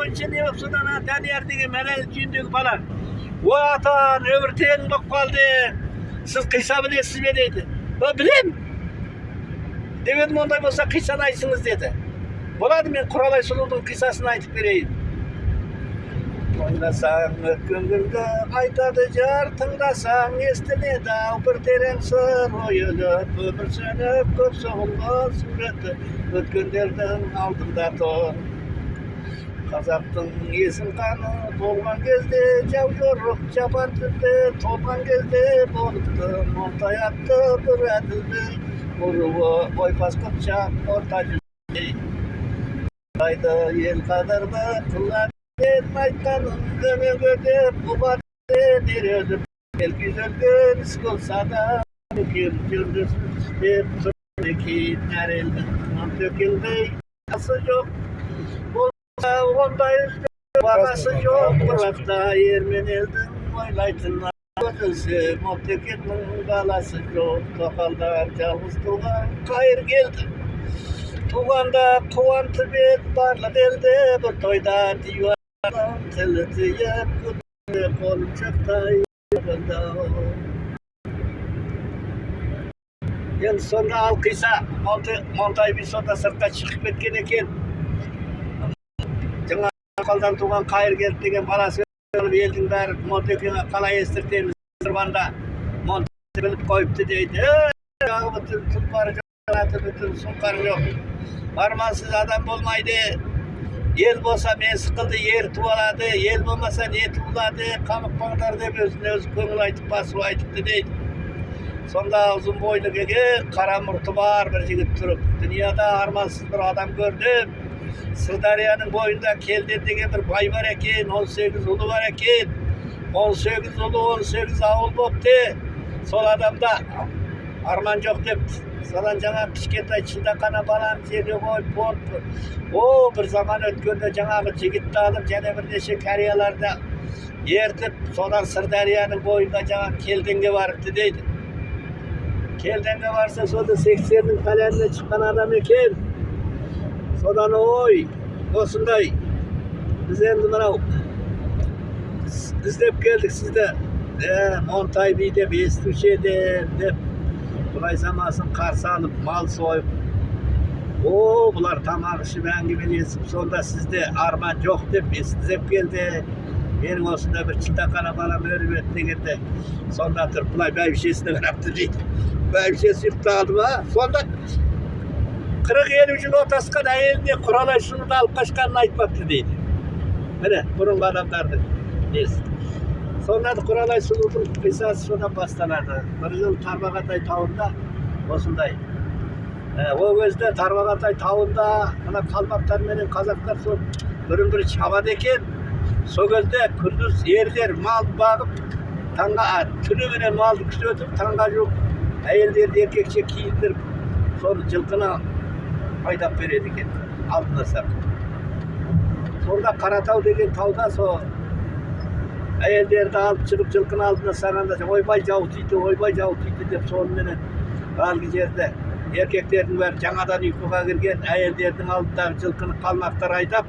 бойынша не болып, содан ана Данияр деген Мәләлі түйіндегі бала: «Ой, ата, нөмір тең болып қалды, сіз қиса білесіз бе?» – дейді. «Ө, білем», – деп едім. «Ондай болса, қисаны айтсыңыз», – деді. «Болады, мен Құралай сұлудың қисасын айтып берейін. Ойласаң, өткен күнді айтады жар, тыңдасаң, естіледі ау бір терең сыр. Ой өліп, өмір сөніп, көп соғылған суреті өткендердің алдында тұр. Қазақтың есім қаны толған кезде, жау жорық жапан түнде толған кезде болыпты Монтай атты бір әділ би, руы ойпас қыпшақ, орта жүз. Ел қадірлі қылар айтқанын төмен көтеріп ұғады ер, ел күйзелген іс болса да деп тұр екен. Әр елдің Монтекеңдей асы жоқ болса, ондай бағасы жоқ. Бірақ та ер мен елдің ойлайтын өзі Монтекеңнің баласы жоқ. Тоқалдар жалғыз туған Қайыр келді туғанда қуантып еді барлық елді бір тойда. Диуананың тілі тиіп, қолыншақтай. Енді сонда ал қиса, Монтай би сонда сыртқа шығып кеткен екен. Жаңа тоқалдан туған Қайыр келді деген баласы. Елдің бәрі: «Монтекеңе қалай естіртеміз?» Сырбанда Монте біліп қойыпты дейді. Жағы бүтін тұлпары жоқ, аты бүтін сұңқары жоқ, армансыз адам болмайды. Ел болса, мен сықылды ер туалады, ел болмаса, не туылады? Қамықпаңдар», – деп өзіне өзі көңіл айтып, басу айтыпты дейді. Сонда ұзын бойлы, кеге қара мұрты бар бір жігіт тұрып: «Дүнияда армансыз бір адам көрдім. Сырдарияның бойында Келден деген бір бай бар екен, 18 ұлы бар екен, 18 ұлы, 18 ауыл бопты, сол адамда арман жоқ», – депті. Содан жаңағы кішкентай шынтақана баланы жерге қойып болып, о бір заман өткенде жаңағы жігітті алып және бірнеше кәрияларды ертіп, содан Сырдарияның бойында жаңағы Келденге барыпты дейді. Келденге барса, сонда 80-нің пәленіне шыққан адам екен. Содан: «Ой, осындай біз енді мынау іздеп келдік сізді, Монтай би деп естуші едім», – деп, құдай замасын қарсы алып, мал сойып, о бұлар тамақ ішіп, әңгімелесіп, сонда «Сізде арман жоқ деп іздеп келді, менің осындай бір шынтақана балам өліп еді» дегенде, сонда тұрып былай бәйбішесіне қарапты дейді. Бәйбішесі ұйықтады ма? Сонда 40-50 жыл отасқан әйеліне Құралай сұлуды алып қашқанын айтпапты дейді. Міне, бұрынғы адамдардың несі. Сонда Құралай сұлудың қиссасы содан басталады. Бір жыл Тарбағатай тауында осындай, ол кезде Тарбағатай тауында мына қалмақтар менен қазақтар сол бірін бірі шабады екен. Сол кезде күндіз ерлер мал бағып, таңға, түніменен малды күзетіп, таңға жуық әйелдерді еркекше киіндіріп, соны жылқыны айдап береді екен алдына салып. Сонда Қаратау деген тауда сол әйелдерді алып шығып, жылқыны алдына салғанда, «Ойбай, жау тиді, ойбай, жау тиді» деп, соныменен әлгі жерде еркектердің бәрі жаңадан ұйқыға кірген әйелдердің алдындағы жылқыны қалмақтар айдап.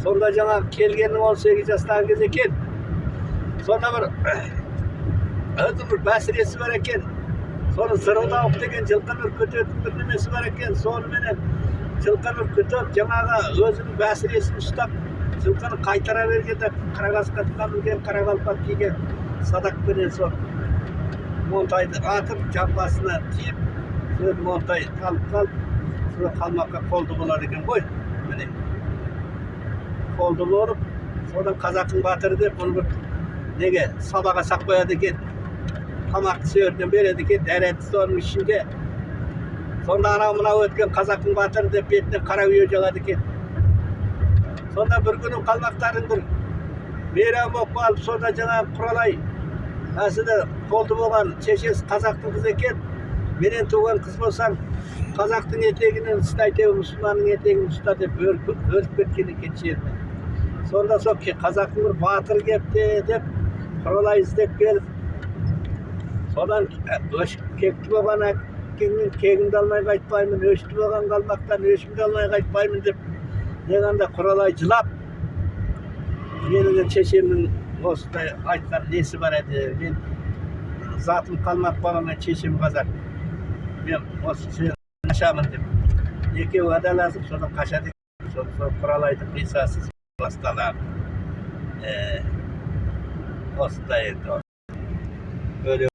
Сонда жаңағы келгеннің 18 жастағы кезі екен. Сонда бір өзінің бір бәсіресі бар екен, соны зырылдауық деген жылқыны үркітетін бір немесі бар екен. Соныменен жылқыны үркітіп, жаңағы өзінің бәсіресін ұстап, жылқыны қайтара бергенде, қара қасқа мінген, қара қалпақ киген, садақпенен сол Монтайды атып, жамбасына тиіп, сол Монтай талып қалып, сол қалмаққа қолды болады екен ғой. Міне, қолды болып, содан қазақтың батыры деп бұны бір неге сабаға сап қояды екен, тамақты сүйерден береді екен, дәреті соның ішінде. Сонда анау мынау өткен «Қазақтың батыры» деп бетіне қара күйе жағады екен. Сонда бір күні қалмақтардың бір мейрам болып қалып, сонда жаңағы Құралай әсілі қолды болған шешесі қазақтың қызы екен. «Менен туған қыз болсаң, қазақтың етегінен ұста, әйтеуір мұсылманның етегін ұста» деп өліп кеткен екен жеріне. Сонда сол қазақтың бір батыры келіпті деп, Құралай іздеп келіп, содан кекті болған әкеңнен кегімді алмай қайтпаймын, өшті болған қалмақтан өшімді алмай қайтпаймын деп дегенде, Құралай жылап Менің шешемнің осындай айтқан несі бар еді: мен затым қалмақ баламмен, шешем қазақ, мен осы сен қашамын деп, екеуі уәдаласып, содан қашады екен. Сол Құралайдың қиссасы басталады. Осындай енді өлең.